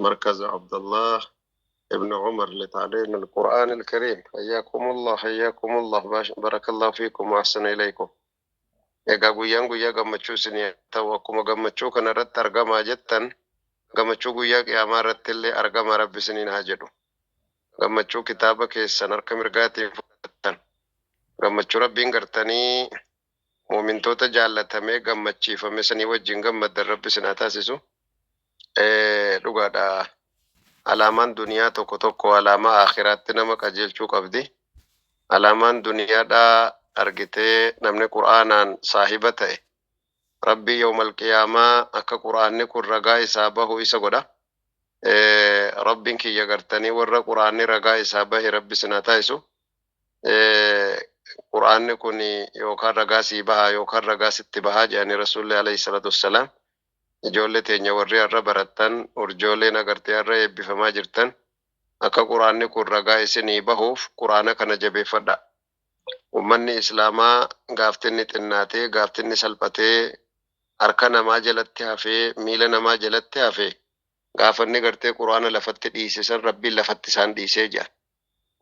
مركز عبد الله ابن عمر لتعليم القرآن الكريم. حياكم الله، حياكم الله، بارك الله فيكم وأحسن إليكم. Egaa guyyaan guyyaa gammachuu isinii ta'u, akkuma gammachuu kana irratti argamaa jettan, gammachuu guyyaa qiyaamaa irratti illee argamaa Rabbi isiniin haa jedhu. Gammachuu kitaaba keessan harka mirgaatiin fudhattan, gammachuu Rabbiin gartanii muumintoota jaallatamee gammachiifame sanii wajjin gammaddan Rabbi isin haa taasisu. Dhugaadha. Alaamaan duniyaa tokko tokko alaamaa akhiraatti nama qajeelchuu qabdi. Alaamaan duniyaadhaa argitee namni Qur'aanaan saahiba ta'e Rabbi yawmal qiyaamaa akka Qur'aanni kun ragaa isaa bahu isa godha. Rabbiin kiyya gartanii warra Qur'aanni ragaa isaa bahe Rabbi isin haa taasisu. Qur'aanni kun yookaan ragaa sii bahaa yookaan ragaa sitti bahaa jedhanii Rasuulli alayhi salaatu wassalaam. Ijoollee teenya warri har'a barattan, urjooleen agartee har'a eebbifamaa jirtan, akka Qur'aanni kun ragaa isinii bahuuf Qur'aana kana jabeeffadha. Ummanni Islaamaa gaaftinni xinnaatee, gaaftinni salphatee, harka namaa jalatti hafee, miila namaa jalatti hafee, gaafanni gartee Qur'aana lafatti dhiise san Rabbiin lafatti isaan dhiisee jira.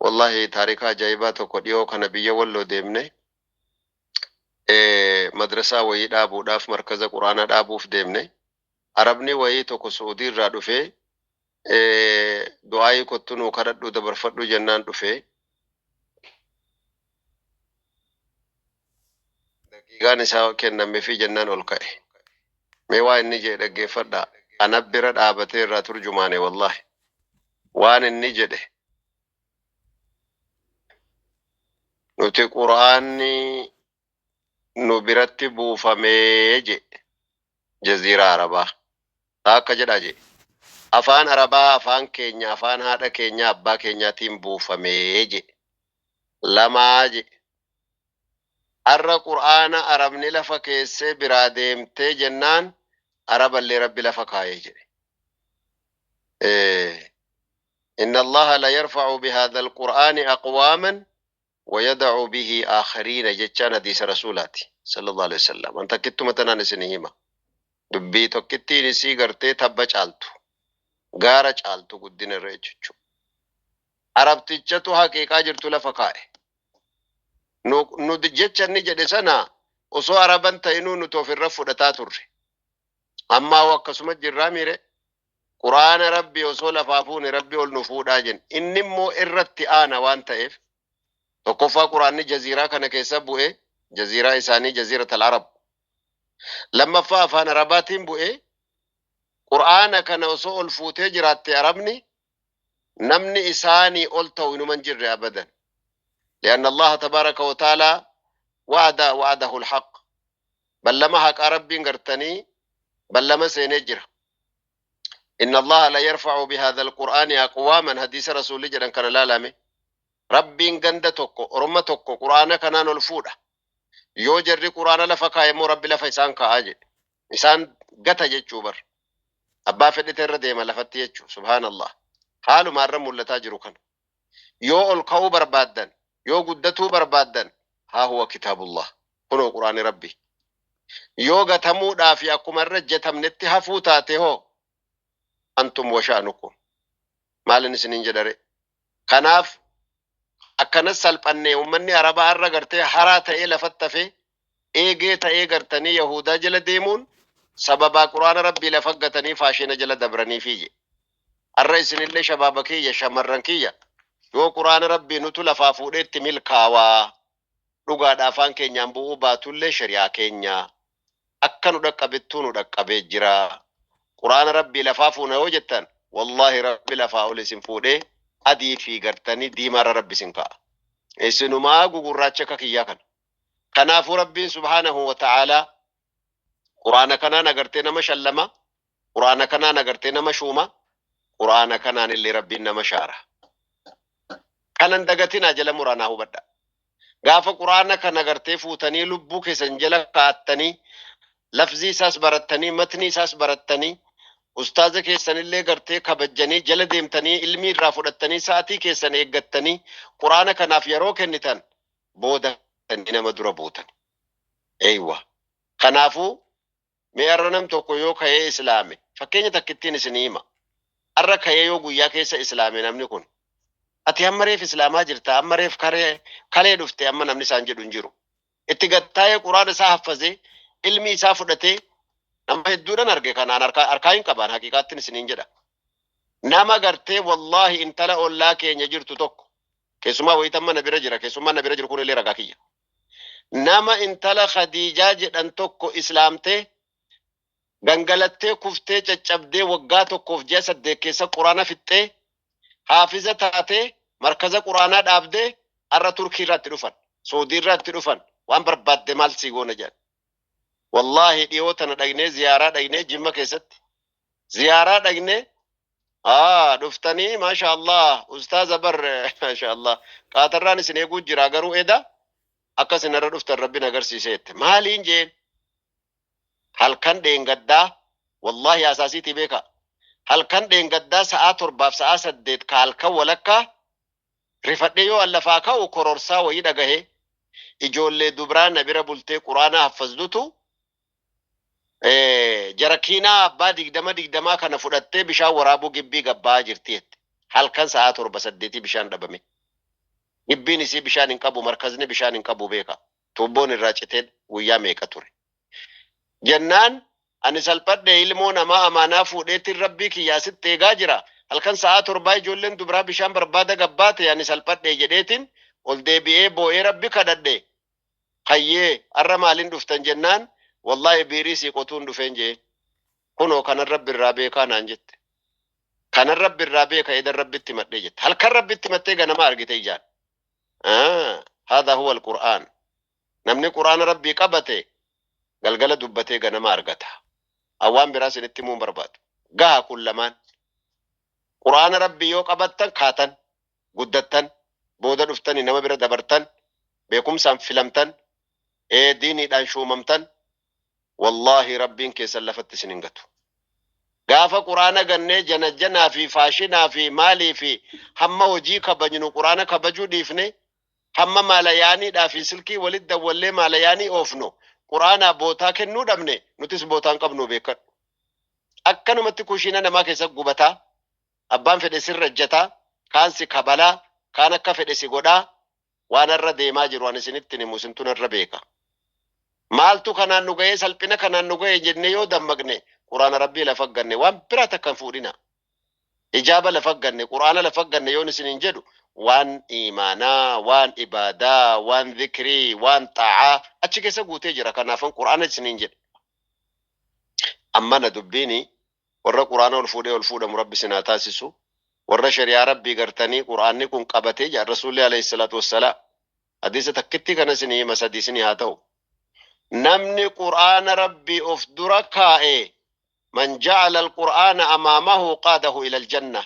Wallahi taarika ajaa'ibaa tokko dhiyoo kana biyya Walloo deemne, madrasaa wayii dhaabuudhaaf, markaza Qur'aanaa dhaabuuf deemne. Arabni wayii tokko Su'uudii irraa dhufee, du'aayii kottu nuu kadhadhu dabarfadhu jennaan dhufee, daqiiqaan isaa kennameefii jennaan ol ka'e. Mee waa inni jedhe dhaggeeffadhaa. Ana bira dhaabatee irraa turjumaane. Wallahi waan inni jedhe, nuti Qur'aanni nu biratti buufamee jedhe. Jaziiraa Arabaa akka jedhaa jedhe, afaan Arabaa, afaan keenya, afaan haadha keenya, abbaa keenyaatiin buufamee jedhe. Lamaa jedhe, har'a Qur'aana Arabni lafa keessee biraa deemtee jennaan Araballee Rabbi lafa kaayee jedhe. إن الله لا يرفع بهذا القرآن أقواما ويضع به آخرين jechaan hadiisa Rasuulaati صلى الله عليه وسلم. An takkittuma tanaan isinii hima. Dubbii tokkittiin isii gartee tabba caaltu, gaara caaltu guddina irra jechuudha. Arabtichatu haqiiqaa jirtu lafa kaa'e. Nu jecha inni jedhe sana osoo Araban ta'inuu nuti ofirra fudhataa turre. Ammaa hoo akkasuma jirraa miire? Quraana Rabbi osoo lafaa fuune Rabbi ol nu fuudhaa jenna. Inni immoo irratti aana waan ta'eef, tokkoffaa Quraanni jaziiraa kana keessa bu'e, jaziiraa isaanii, Jaziirat al-Arab. Lammaffaa afaan Arabaatiin bu'e. Quraana kana osoo ol fuutee jiraatte Arabni, namni isaanii ol ta'u inuma hin jirre abadan. لأن الله تبارك وتعالى وعد وعده الحق. Ballama haqaa Rabbiin gartanii ballama seenee jira. إن الله لا يرفع بهذا القرآن أقواما hadiisa Rasuulli jedhan kana laalame. Rabbiin ganda tokko, orma tokko Quraana kanaan ol fuudha. Yoo jarri Quraana lafa kaa'e immoo Rabbi lafa isaan kaa'aa jedhe. Isaan gata jechuu bar. Abbaa fedhite irra deema lafatti jechuu. Subhaanallah. Haaluma irra mul'ataa jiru kana. Yoo ol ka'uu barbaaddan, yoo guddatuu barbaaddan, ها هو كتاب الله. Kunoo Quraani Rabbi. Yoo gatamuudhaa fi akkuma irra jetamnetti hafuu taate hoo, أنتم وشأنكم. Maalin isiniin jedhare? Kanaaf akkanas salphannee uummanni Arabaa har'a gartee haraa ta'ee lafatti hafee eegee ta'ee gartanii Yahudaa jala deemuun sababaa Quraana Rabbii lafa gatanii faashina jala dabraniifi je. Har'a isinillee shabaaba kiyya, shamarran kiyya, yoo Quraana Rabbii nutu lafaa fuudhee itti milkaawaa, dhugaadha afaan keenyaan bu'uu baatullee shari'aa keenya akka nu dhaqqabettuu nu dhaqqabee jira. Quraana Rabbii lafaa fuuna yoo jettan, wallaahi Rabbi lafaa ol isin fuudhee adii fi gartanii diimaarra Rabbi isin ka'a. Isinumaa gugurraacha akka kiyyaa kana. Kanaafuu Rabbiin سبحانه وتعالى Quraana kanaan agartee nama shallama, Quraana kanaan agartee nama shuuma, Quraana kanaan illee Rabbiin nama shaara. Kanan dagatinaa, jala muraanaa hubadha. Gaafa Quraana kana agartee fuutanii lubbuu keessan jala kaa'attanii, lafzii isaas barattanii, matnii isaas barattanii, ustaaza keessanillee gartee kabajjanii jala deemtanii ilmii irraa fudhattanii, sa'atii keessan eeggattanii Quraana kanaaf yeroo kennitan, booda nama dura buutan. Eeywa. Kanaafuu mee har'a nam tokko yoo ka'ee islaame, fakkeenya takkittiin isinii hima. Arra ka'ee yoo guyyaa keessa islaame namni kun, ati amma reef islaamaa jirta, amma reef karee kalee dhufte, amma namni isaan jedhu hin jiru. Itti gattaa'ee quraana isaa haffazee, ilmi isaa fudhatee, nama hedduudhaan arge kanaan harkaa hin qaban, haqiiqaattiin isiniin jedha. Nama gartee, wallaahi, intala ollaa keenya jirtu tokko, keessumaa wayitan mana bira jira, keessumaa na bira jiru kun illee ragaa kiyya. Nama intala Khadiijaa jedhan tokko islaamtee, gangalattee, kuftee, caccabdee, waggaa 1 fi ji'a 8 keessa quraana fixxee, haafiza taatee, markaza quraanaa dhaabdee, har'a Turkii irratti dhufan, Suudii irratti dhufan, waan barbaadde maal sii goona jedhan. Wallaahi, dhiyoo tana dhagnee ziyaaraa dhagnee, Jimma keessatti ziyaaraa dhagnee, dhuftanii, maasha Allah, ustaaza bar, maasha Allah, qaatarraan isin eeguu jira, garuu eda akka isin irra dhuftan rabbiin agarsiiseette. Maaliin jeen, halkan dheengaddaa, wallaahi, asaasiitii beeka, halkan dheengaddaa sa'aa 7f sa'aa 8 ka halkan walakkaa rifadhee yoo allafaa ka'u kororsaa wayii dhagahe. Ijoollee dubraa na bira bultee quraana haffazdutu jarakiinaa abbaa 20 20 kana fudhattee bishaan waraabuu gibbii gabbaa jirti jette. Halkan sa'aa 7 8 bishaan dhabame. Gibbiin isii bishaan hin qabu, markazni bishaan hin qabu, beeka. Tuubboon irraa citee guyyaa meeqa ture. Jennaan ani salphadhe, ilmoo namaa amaanaa fuudheetiin rabbii kiyyaa sitti eegaa jira. Halkan sa'aa 7 ijoolleen dubraa bishaan barbaada gabbaate, ani salphadhe jedheetiin ol deebi'ee boo'ee rabbi kadhadhe. Hayyee, har'a maaliin dhuftan jennaan, wallaahi, biirii sii qotuun dhufeen jee. Kunoo kanan rabbi irraa beekaa naan jette. Kanan rabbi irraa beeka, edan rabbitti himadhee jette. Halkan rabbitti himattee ganama argite ijaan. هذا هو القرآن. Namni quraana rabbii qabate galgala dubbatee ganama argata. Awwaan biraa isinitti himuu hin barbaadu. Gaha kun lamaan. Quraana rabbii yoo qabattan, kaatan, guddattan, booda dhuftanii nama bira dabartan, beekumsaan filamtan, diiniidhaan shuumamtan, wallaahi, rabbiin keessan lafatti isin hin gatu. Gaafa quraana gannee janajjanaa fi faashinaa fi maalii fi hamma hojii kabajnu quraana kabajuu dhiifne, hamma maalayaaniidhaa fi silkii walitti dawwallee maalayaanii oofnu quraanaa bootaa kennuu dhabne, nutis bootaan qabnu beekadhu. Akkanumatti kushiina namaa keessa gubataa, abbaan fedhe sirra ejjataa, kaan si kabalaa, kaan akka fedhe si godhaa, waan irra deemaa jiru ani isinitti himu, isintu narra beeka. Maaltu kanaan nu ga'ee, salphina kanaan nu ga'e jennee yoo dammaqne, quraana rabbii lafa ganne, waan biraa takka hin fuudhina. Ijaaba lafa ganne, quraana lafa ganne yoon isiniin jedhu, waan iimaanaa, waan ibaadaa, waan dhikrii, waan xaa'aa achi keessa guutee jira. Kanaafan quraana isiniin jedhe. Amma na dubbiini warra quraana ol fuudhee ol fuudhamu rabbi sinaa taasisu. Warra shari'aa rabbii gartanii quraanni kun qabatee jaa rasuulli alayhi salaatu wassalaam. Hadiisa takkitti kana isinii hima, sadii isinii haa ta'u. Namni quraana rabbii of dura kaa'e, من جعل القرآن أمامه قاده إلى الجنة.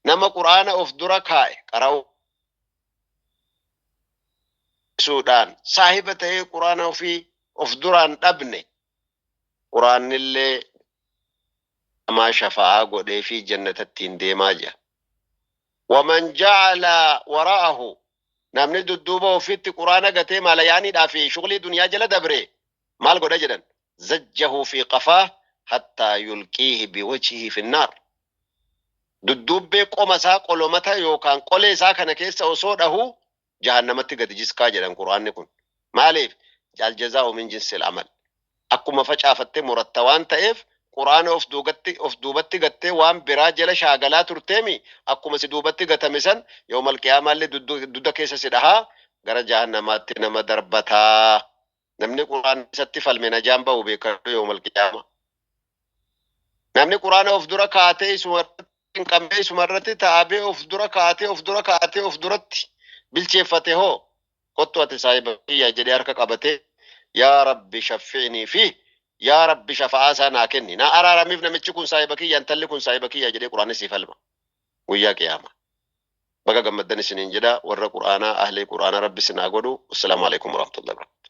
Nama quraana of dura kaa'e, qara'uudhaan saahiba ta'ee quraana ofii of duraan dhabne, quraannillee namaa shafa'aa godhee fi jannatattiin deemaa jira. ومن جعل وراءه, namni dudduuba ofitti quraana gatee maalayaaniidhaa fi shuglii duniyaa jala dabre maal godha jedhan? زجه في قفاه حتى يلقيه بوجهه في النار. Dudduubbee qoma isaa, qolomata yookaan qolee isaa kana keessa osoo dhahu jahannamatti gadi jiskaa jedhan quraanni kun. Maaliif? الجزاء من جنس العمل. Akkuma facaafattee muratta waan ta'eef, quraana of duubatti gattee waan biraa jala shaagalaa turteemi, akkuma si duubatti gatame san yoomal qiyaamaallee dudda keessa si dhahaa gara jahannamaatti nama darbataa. Namni quraana isatti falme najaan bahu, beekadhu, yoomal qiyaama. Namni quraana of dura kaatee, isuma irratti hin qabne, isuma irratti taa'ee of dura kaatee, of dura kaatee, of duratti bilcheeffate hoo, kottu ati saahiba kiyya jedhee harka qabatee, yaa rabbi شفعني فيه, yaa rabbi shafa'aa isaa naa kenni, naa araaramiif, namichi kun saahiba kiyya, intalli kun saahiba kiyya jedhee quraanni siif falma guyyaa qiyaama. Baga gammaddan isiniin jedha. Warra quraanaa, ahlee quraanaa rabbi sinaa godhu. Assalaamu alaikum warahmatullahi wabarakatuh.